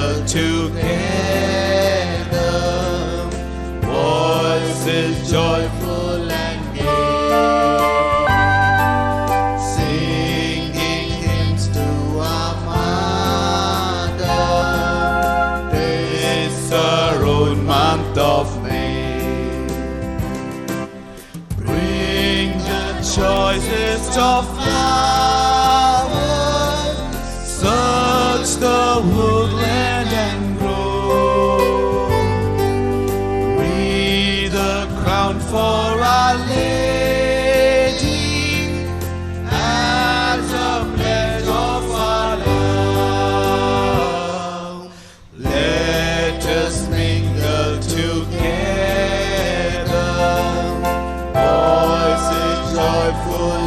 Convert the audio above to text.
Mingle together, voices joyful and gay, singing hymns to our Mother, this our own month of May. Bring the choicest of flowers, search the woodland and grove. Wreathe the crown for Our Lady as a pledge of our love. Let us mingle together, voices joyful